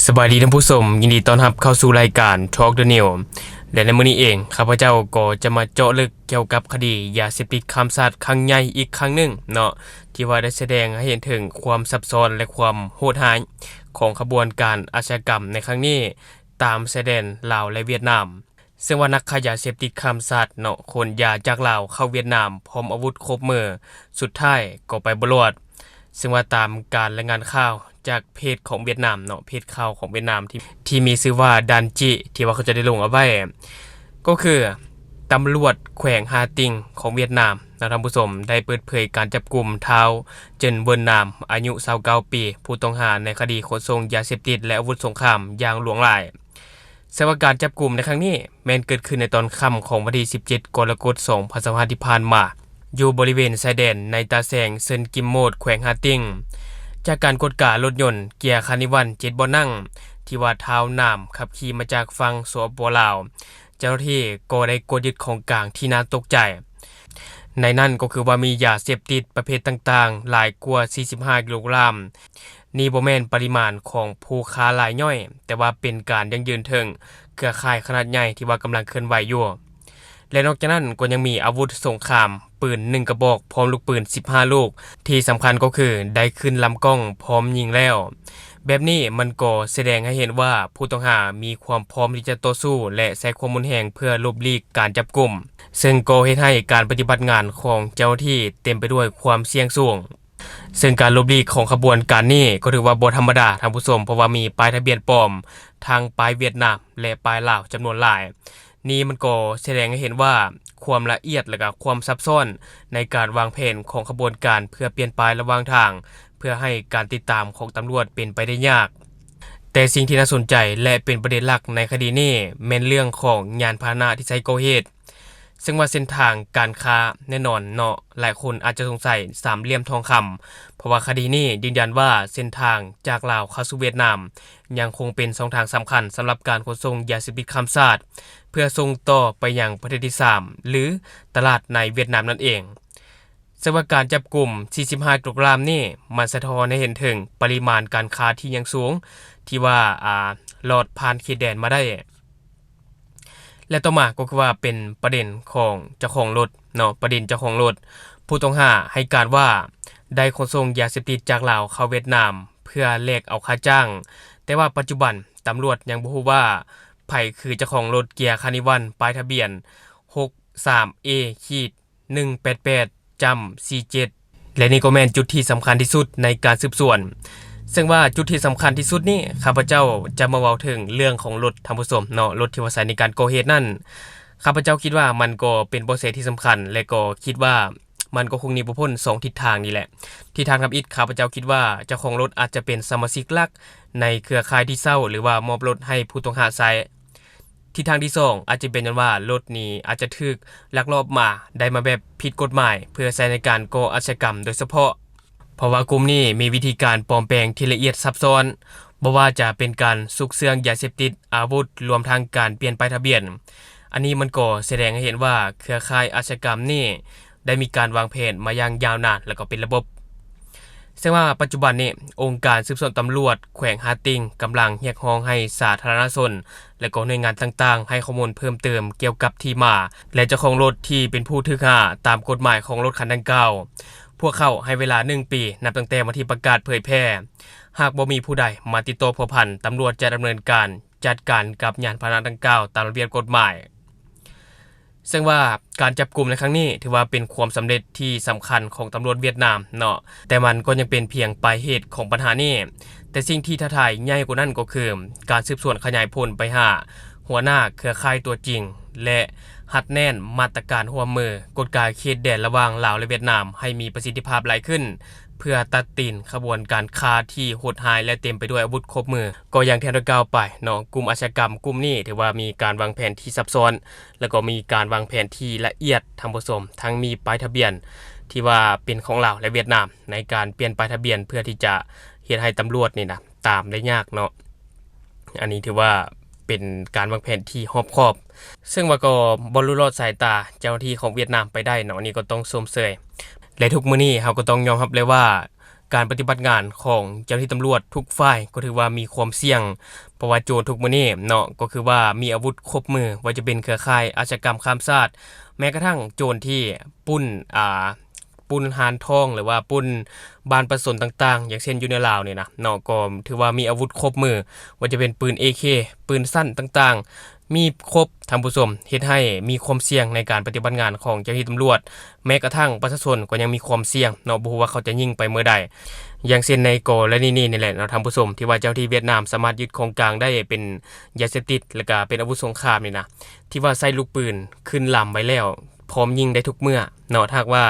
ສະບາຍດີທ່ານຜູ້ຊົມ, ຍິນດີຕ້ອນຮັບເຂົ້າສູ່ລາຍການ Talk the News ແລະ ໃນມື້ນີ້ເອງ ຂ້າພະເຈົ້າກໍຈະມາເຈາະເລິກກ່ຽວກັບຄະດີຢາເສບຕິດຂ້າມຊາດຄັ້ງໃຫຍ່ອີກຄັ້ງໜຶ່ງເນາະ ທີ່ວ່າໄດ້ສະແດງໃຫ້ເຫັນເຖິງຄວາມຊັບຊ້ອນ ແລະ ຄວາມໂຫດຮ້າຍຂອງຂະບວນການອາຊະຍາກຳໃນຄັ້ງນີ້ ຕາມຊາຍແດນລາວ ແລະ ຫວຽດນາມ. ເຊິ່ງວ່ານັກຄ້າຢາເສບຕິດຂ້າມຊາດເນາະ ຂົນຢາຈາກລາວເຂົ້າຫວຽດນາມພ້ອມອາວຸດຄົບມື ສຸດທ້າຍກໍໄປບໍ່ລອດ. ເຊິ່ງວ່າຕາມການລາຍງານຂ່າວຈາກເພຈຂອງຫວຽດນາມເນາະ, ເພຈຂ່າວຂອງຫວຽດນາມທີ່ ທີ່ມີຊື່ວ່າ Đàn Chị ທີ່ວ່າເຂົາເຈົ້າໄດ້ລົງເອົາໄວ້ ກໍຄືຕຳຫຼວດແຂວງ Hà Tĩnh ຂອງຫວຽດນາມເນາະ ທ່ານຜູ້ຊົມ ໄດ້ເປີດເຜີຍການຈັບກຸມທ້າວ Trần Văn Nam ອາຍຸ ຊາວເກົ້າ ປີ ຜູ້ຕ້ອງຫາໃນຄະດີຂົນສົ່ງຢາເສບຕິດ ແລະ ອາວຸດສົງຄາມຢ່າງຫຼວງຫຼາຍ. ເຊິ່ງວ່າການຈັບກຸມໃນຄັ້ງນີ້ແມ່ນເກີດຂຶ້ນໃນຕອນຄ່ຳຂອງວັນທີ ສິບເຈັດ ກໍລະກົດ ສອງພັນຊາວຫ້າ ທີ່ຜ່ານມາ ຢູ່ບໍລິເວນຊາຍແດນໃນຕາແສງ ເຊິນກິມໂມດ ແຂວງ Hà Tĩnh. ຈາກການກວດກາລົດຍົນເກຍຄານິວັນ ເຈັດ ເບາະນັ່ງ ທີ່ວ່າທ້າວ Nam ຂັບຂີ່ມາຈາກຝັ່ງ ສປປ ລາວ, ເຈົ້າໜ້າທີ່ກໍໄດ້ກວດຍຶດຂອງກາງທີ່ໜ້າຕົກໃຈ. ໃນນັ້ນກໍຄືວ່າມີຢາເສບຕິດປະເພດຕ່າງໆ ຫຼາຍກວ່າ ສີ່ສິບຫ້າ ກິໂລກຣາມ. ນີ້ບໍ່ແມ່ນປະລິມານຂອງຜູ້ຄ້າລາຍຍ່ອຍ, ແຕ່ວ່າເປັນການຢັ້ງຢືນເຖິງເຄືອຂ່າຍຂະໜາດໃຫຍ່ທີ່ວ່າກຳລັງເຄື່ອນໄຫວຢູ່. ແລະ ນອກຈາກນັ້ນກໍຍັງມີອາວຸດສົງຄາມ, ປືນໜຶ່ງກະບອກ ພ້ອມລູກປືນ ສິບຫ້າ ລູກ. ທີ່ສຳຄັນກໍຄືໄດ້ຂຶ້ນລຳກ້ອງພ້ອມຍິງແລ້ວ. ແບບນີ້ມັນກໍສະແດງໃຫ້ເຫັນວ່າຜູ້ຕ້ອງຫາມີຄວາມພ້ອມທີ່ຈະຕໍ່ສູ້ ແລະ ໃຊ້ຄວາມຮຸນແຮງເພື່ອຫຼົບຫຼີກການຈັບກຸມ, ເຊິ່ງກໍເຮັດໃຫ້ການປະຕິບັດງານຂອງເຈົ້າໜ້າທີ່ເຕັມໄປດ້ວຍຄວາມສ່ຽງສູງ. ເຊິ່ງການຫຼົບຫຼີກຂອງຂະບວນການນີ້ກໍຖືວ່າບໍ່ທຳມະດາ ທ່ານຜູ້ຊົມ, ເພາະວ່າມີປ້າຍທະບຽນປອມ, ທັງປ້າຍຫວຽດນາມ ແລະ ປ້າຍລາວຈຳນວນຫຼາຍ. ນີ້ມັນກໍສະແດງໃຫ້ເຫັນວ່າຄວາມລະອຽດ ແລະ ກະຄວາມຊັບຊ້ອນໃນການວາງແຜນຂອງຂະບວນການເພື່ອປ່ຽນປ້າຍລະຫວ່າງທາງ ເພື່ອໃຫ້ການຕິດຕາມຂອງຕຳຫຼວດເປັນໄປໄດ້ຍາກ. ແຕ່ສິ່ງທີ່ໜ້າສົນໃຈ ແລະ ເປັນປະເດັນຫຼັກໃນຄະດີນີ້ ແມ່ນເລື່ອງຂອງຍານພາຫະນະທີ່ໃຊ້ກໍ່ເຫດ. ເຊິ່ງວ່າເສັ້ນທາງການຄ້າແນ່ນອນເນາະ, ຫຼາຍຄົນອາດຈະສົງໄສສາມຫຼ່ຽມທອງຄຳ, ເພາະວ່າຄະດີນີ້ຢືນຢັນວ່າເສັ້ນທາງຈາກລາວເຂົ້າສູ່ຫວຽດນາມ ຍັງຄົງເປັນຊ່ອງທາງສຳຄັນສຳລັບການຂົນສົ່ງຢາເສບຕິດຂ້າມຊາດ ເພື່ອສົ່ງຕໍ່ໄປຍັງປະເທດທີສາມ ຫຼື ຕະຫຼາດໃນຫວຽດນາມນັ້ນເອງ. ເຊິ່ງວ່າການຈັບກຸມ ສີ່ສິບຫ້າ ກິໂລກຣາມນີ້ ມັນສະທ້ອນໃຫ້ເຫັນເຖິງປະລິມານການຄ້າທີ່ຍັງສູງ ທີ່ວ່າ ອາ ລອດຜ່ານເຂດແດນມາໄດ້. ແລະ ຕໍ່ມາກໍຄືວ່າເປັນປະເດັນຂອງເຈົ້າຂອງລົດເນາະ, ປະເດັນເຈົ້າຂອງລົດ. ຜູ້ຕ້ອງຫາໃຫ້ການວ່າໄດ້ຂົນສົ່ງຢາເສບຕິດຈາກລາວເຂົ້າຫວຽດນາມເພື່ອແລກເອົາຄ່າຈ້າງ, ແຕ່ວ່າປັດຈຸບັນຕຳຫຼວດຍັງບໍ່ຮູ້ວ່າໃຜຄືເຈົ້າຂອງລົດເກຍຄານິວັນ ປ້າຍທະບຽນ ຫົກສາມເອ ຂີດ ໜຶ່ງແປດແປດ ຈ້ຳ ສີ່ເຈັດ ແລະ ນີ້ກໍແມ່ນຈຸດທີ່ສຳຄັນທີ່ສຸດໃນການສືບສວນ. ເຊິ່ງວ່າຈຸດທີ່ສຳຄັນທີ່ສຸດນີ້ ຂ້າພະເຈົ້າຈະມາເວົ້າເຖິງເລື່ອງຂອງລົດ ທ່ານຜູ້ຊົມເນາະ, ລົດທີ່ວ່າໃຊ້ໃນການກໍ່ເຫດນັ້ນ ຂ້າພະເຈົ້າຄິດວ່າມັນກໍເປັນເບາະແສທີ່ສຳຄັນ ແລະ ກໍຄິດວ່າມັນກໍຄົງໜີບໍ່ພົ້ນສອງທິດທາງນີ້ແຫຼະ. ທິດທາງທຳອິດ ຂ້າພະເຈົ້າຄິດວ່າເຈົ້າຂອງລົດອາດຈະເປັນສະມາຊິກຫຼັກໃນເຄືອຂ່າຍທີ່ເຊົ່າ ຫຼືວ່າມອບລົດໃຫ້ຜູ້ຕ້ອງຫາໃຊ້. ທິດທາງທີສອງ ອາດຈະເປັນຍ້ອນວ່າລົດນີ້ອາດຈະຖືກລັກລອບມາ, ໄດ້ມາແບບຜິດກົດໝາຍ ເພື່ອໃຊ້ໃນການກໍ່ອາຊະຍາກຳໂດຍສະເພາະ, ເພາະວ່າກຸ່ມນີ້ມີວິທີການປອມແປງທີ່ລະອຽດຊັບຊ້ອນ, ບໍ່ວ່າຈະເປັນການຊຸກເຊື່ອງຢາເສບຕິດ, ອາວຸດ, ລວມທັງການປ່ຽນປ້າຍທະບຽນ. ອັນນີ້ມັນກໍສະແດງໃຫ້ເຫັນວ່າເຄືອຂ່າຍອາຊະຍາກຳນີ້ ໄດ້ມີການວາງແຜນມາຢ່າງຍາວນານ ແລະ ກໍເປັນລະບົບ. ເຊິ່ງວ່າປັດຈຸບັນນີ້ ອົງການສືບສວນຕຳຫຼວດແຂວງຮ່າຕິງກຳລັງຮຽກຮ້ອງໃຫ້ສາທາລະນະຊົນ ແລະ ກໍໜ່ວຍງານຕ່າງໆ ໃຫ້ຂໍ້ມູນເພີ່ມເຕີມກ່ຽວກັບທີ່ມາ ແລະ ເຈົ້າຂອງລົດທີ່ເປັນຜູ້ຖືກຫາຕາມກົດໝາຍຂອງລົດຄັນດັ່ງກ່າວ. ພວກເຂົາໃຫ້ເວລາໜຶ່ງປີ ນັບຕັ້ງແຕ່ວັນທີ່ປະກາດເຜີຍແຜ່. ຫາກບໍ່ມີຜູ້ໃດມາຕິດຕໍ່ພົວພັນ, ຕຳຫຼວດຈະດຳເນີນການ ຈັດການກັບຍານພາຫະນະດັ່ງກ່າວຕາມລະບຽບກົດໝາຍ. ເຊິ່ງວ່າການຈັບກຸມໃນຄັ້ງນີ້ ຖືວ່າເປັນຄວາມສຳເລັດທີ່ສຳຄັນຂອງຕຳຫຼວດຫວຽດນາມເນາະ, ແຕ່ມັນກໍຍັງເປັນພຽງປາຍເຫດຂອງບັນຫານີ້. ແຕ່ສິ່ງທີ່ທ້າທາຍໃຫຍ່ກວ່ານັ້ນກໍຄື ການສືບສວນຂະຫຍາຍຜົນໄປຫາຫົວໜ້າເຄືອຂ່າຍຕົວຈິງ ແລະ ຮັດແໜ້ນມາດຕະການຮ່ວມມື ກົດກາເຂດແດນລະຫວ່າງລາວ ແລະ ຫວຽດນາມ ໃຫ້ມີປະສິດທິພາບຫຼາຍຂຶ້ນ ເພື່ອຕັດຕີນຂະບວນການຄ້າທີ່ໂຫດຮ້າຍ ແລະ ເຕັມໄປດ້ວຍອາວຸດຄົບມື. ກໍຢ່າງທີ່ເຮົາໄດ້ກ່າວໄປເນາະ, ກຸ່ມອາຊະຍາກຳກຸ່ມນີ້ ຖືວ່າມີການວາງແຜນທີ່ຊັບຊ້ອນ ແລ້ວກໍມີການວາງແຜນທີ່ລະອຽດ ທ່ານຜູ້ຊົມ, ທັງມີປ້າຍທະບຽນທີ່ວ່າເປັນຂອງລາວ ແລະ ຫວຽດນາມ ໃນການປ່ຽນປ້າຍທະບຽນ ເພື່ອທີ່ຈະເຮັດໃຫ້ຕຳຫຼວດນີ້ນະ ຕາມໄດ້ຍາກເນາະ. ອັນນີ້ຖືວ່າເປັນການວາງແຜນທີ່ຮອບຄອບ, ເຊິ່ງວ່າກໍບໍ່ຫຼຸດລອດສາຍຕາເຈົ້າໜ້າທີ່ຂອງຫວຽດນາມໄປໄດ້ເນາະ, ອັນນີ້ກໍຕ້ອງຊົມເຊີຍ. ແລະ ທຸກມື້ນີ້ເຮົາກໍຕ້ອງຍອມຮັບເລີຍວ່າ ການປະຕິບັດງານຂອງເຈົ້າໜ້າທີ່ຕຳຫຼວດທຸກຝ່າຍກໍຖືວ່າມີຄວາມສ່ຽງ ເພາະວ່າໂຈນທຸກມື້ນີ້ເນາະ ກໍຄືວ່າມີອາວຸດຄົບມື, ບໍ່ວ່າຈະເປັນເຄືອຂ່າຍອາຊະຍາກຳຂ້າມຊາດ, ແມ້ກະທັ້ງໂຈນທີ່ປຸ້ນ ອ່າ ປຸ້ນຮ້ານທອງ ຫຼືວ່າປຸ້ນບ້ານປະຊາຊົນຕ່າງໆ ຢ່າງເຊັ່ນຢູ່ໃນລາວນີ້ນະເນາະ ກໍຖືວ່າມີອາວຸດຄົບມື, ບໍ່ວ່າຈະເປັນປືນເອເຄ ປືນສັ້ນຕ່າງໆ ມີຄົບທ່ານຜູ້ຊົມ, ເຮັດໃຫ້ມີຄວາມສ່ຽງໃນການປະຕິບັດງານຂອງເຈົ້າໜ້າທີ່ຕຳຫຼວດ, ແມ້ກະທັ່ງປະຊາຊົນກໍຍັງມີຄວາມສ່ຽງເນາະ, ບໍ່ຮູ້ວ່າເຂົາຈະຍິງໄປເມື່ອໃດ. ຢ່າງເຊັ່ນໃນກໍລະນີນີ້ນີ້ແຫຼະເນາະທ່ານຜູ້ຊົມ, ທີ່ວ່າເຈົ້າໜ້າທີ່ຫວຽດນາມສາມາດຍຶດຂອງກາງໄດ້ເປັນຢາເສບຕິດ ແລະກະເປັນອາວຸດສົງຄາມນີ້ນະ, ທີ່ວ່າໃຊ້ລູກປືນຂຶ້ນລຳໄວ້ແລ້ວ ພ້ອມຍິງໄດ້ທຸກເມື່ອເນາະ, ຖ້າຫາກວ່າ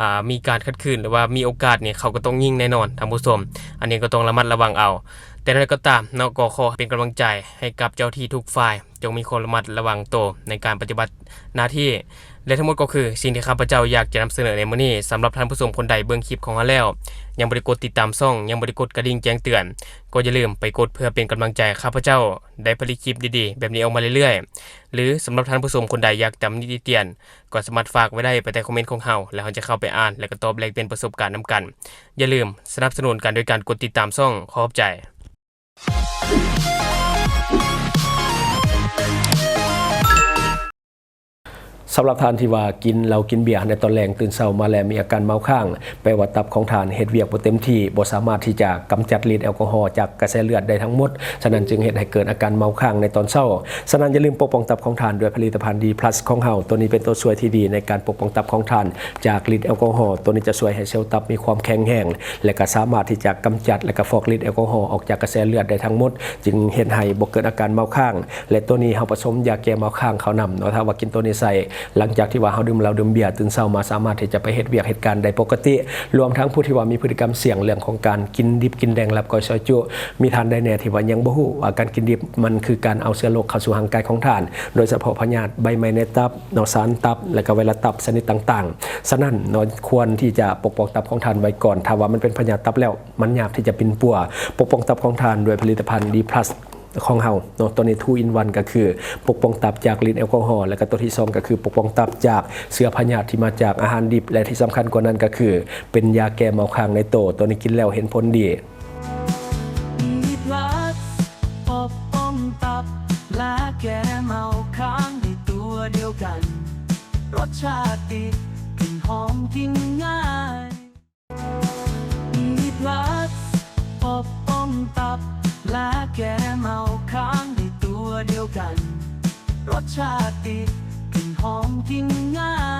ອ່າ ມີການຂັດຂືນ ຫຼືວ່າມີໂອກາດນີ້ ເຂົາກໍຕ້ອງຍິງແນ່ນອນທ່ານຜູ້ຊົມ, ອັນນີ້ກໍຕ້ອງລະມັດລະວັງເອົາ. ແຕ່ໃດກໍຕາມເນາະ ກໍຂໍເປັນກຳລັງໃຈໃຫ້ກັບເຈົ້າໜ້າທີ່ທຸກຝ່າຍ, ຈົ່ງມີຄວາມລະມັດລະວັງໂຕໃນການປະຕິບັດໜ້າທີ່. ແລະທັງໝົດກໍຄືສິ່ງທີ່ຂ້າພະເຈົ້າຢາກຈະນຳສະເໜີໃນມື້ນີ້. ສຳລັບທ່ານຜູ້ຊົມຄົນໃດເບິ່ງຄລິບຂອງເຮົາແລ້ວ ຍັງບໍ່ໄດ້ກົດຕິດຕາມຊ່ອງ, ຍັງບໍ່ໄດ້ກົດກະດິ່ງແຈ້ງເຕືອນ, ກໍຢ່າລືມໄປກົດເພື່ອເປັນກຳລັງໃຈໃຫ້ຂ້າພະເຈົ້າໄດ້ຜະລິດຄລິບດີໆແບບນີ້ອອກມາເລື້ອຍໆ. ຫຼືສຳລັບທ່ານຜູ້ຊົມຄົນໃດຢາກຕຳນິຕິຕຽນ ກໍສາມາດຝາກໄວ້ໄດ້ພາຍໃຕ້ຄອມເມັນຂອງເຮົາ ແລະເຮົາຈະເຂົ້າໄປອ່ານ ແລະກໍຕອບແລກປ່ຽນປະສົບການນຳກັນ. ຢ່າລືມສະໜັບສະໜູນກັນໂດຍການກົດຕິດຕາມຊ່ອງ. ຂໍຂອບໃຈ. ສຳລັບທ່ານທີ່ວ່າກິນເຫຼົ້າກິນເບຍໃນຕອນແລງ, ຕື່ນເຊົ້າມາແລ້ວມີອາການເມົາຄ້າງ, ແປວ່າຕັບຂອງທ່ານເຮັດວຽກບໍ່ເຕັມທີ່, ບໍ່ສາມາດທີ່ຈະກຳຈັດລິດແອລກໍຮໍຈາກກະແສເລືອດໄດ້ທັງໝົດ, ສະນັ້ນຈຶ່ງເຮັດໃຫ້ເກີດອາການເມົາຄ້າງໃນຕອນເຊົ້າ. ສະນັ້ນຢ່າລືມປົກປ້ອງຕັບຂອງທ່ານດ້ວຍຜະລິດຕະພັນ ດີພລັສ ຂອງເຮົາ. ໂຕນີ້ເປັນໂຕຊ່ວຍທີ່ດີໃນການປົກປ້ອງຕັບຂອງທ່ານຈາກລິດແອລກໍຮໍ. ໂຕນີ້ຈະຊ່ວຍໃຫ້ເຊວຕັບມີຄວາມແຂງແຮງ ແລະກະສາມາດທີ່ຈະກຳຈັດ ແລະກະຟອກລິດແອລກໍຮໍອອກຈາກກະແສເລືອດໄດ້ທັງໝົດ, ຈຶ່ງເຮັດໃຫ້ບໍ່ເກີດອາການເມົາຄ້າງ. ແລະໂຕນີ້ເຮົາປະສົມຢາແກ້ເມົາຄ້າງເຂົ້ານຳເນາະ. ຖ້າວ່າກິນໂຕນີ້ໃສ່ ຫຼັງຈາກທີ່ວ່າເຮົາດື່ມເຫຼົ້າດື່ມເບຍ, ຕື່ນເຊົ້າມາສາມາດທີ່ຈະໄປເຮັດວຽກເຮັດການໄດ້ປົກກະຕິ. ລວມທັງຜູ້ທີ່ວ່າມີພຶດຕິກຳສ່ຽງເລື່ອງຂອງການກິນດິບກິນແດງ ລາບກ້ອຍ ຊອຍຈຸ, ມີທ່ານໃດແດ່ທີ່ວ່າຍັງບໍ່ຮູ້ວ່າການກິນດິບມັນຄືການເອົາເຊື້ອໂລກເຂົ້າສູ່ຮ່າງກາຍຂອງທ່ານ, ໂດຍສະເພາະພະຍາດໃບໄມ້ໃນຕັບເນາະ, ສານຕັບ ແລະກະໄວຣັສຕັບຊະນິດຕ່າງໆ. ສະນັ້ນເນາະ ຄວນທີ່ຈະປົກປ້ອງຕັບຂອງທ່ານໄວ້ກ່ອນ. ຖ້າວ່າມັນເປັນພະຍາດຕັບແລ້ວ, ມັນຍາກທີ່ຈະປິ່ນປົວ. ປົກປ້ອງຕັບຂອງທ່ານດ້ວຍຜະລິດຕະພັນ ດີພລັສ ຂອງເຮົາເນາະ. ໂຕນີ້ ທູອິນວັນ ກໍຄືປົກປ້ອງຕັບຈາກລິດແອລກໍຮໍ, ແລະກະໂຕທີສອງກໍຄືປົກປ້ອງຕັບຈາກເຊື້ອພະຍາດທີ່ມາຈາກອາຫານດິບ ແລະທີ່ສຳຄັນກວ່ານັ້ນກໍຄືເປັນຢາແກ້ເມົາຄ້າງໃນໂຕ. ໂຕນີ້ກິນແລ້ວເຫັນຜົນດີ. ມີພລັສ ປົກປ້ອງຕັບ ແລະແກ້ເມົາຄ້າງໃນຕົວດຽວກັນ, ລົດຊາດດີ ກິ່ນຫອມກິນງ່າຍ. ມີພລັສ ປົກປ້ອງຕັບ ແລະແກ້ເມົາຄ້າງໃນຕົວດຽວກັນ, ລົດຊາດດີ ກິ່ນຫອມກິນງ່າຍ.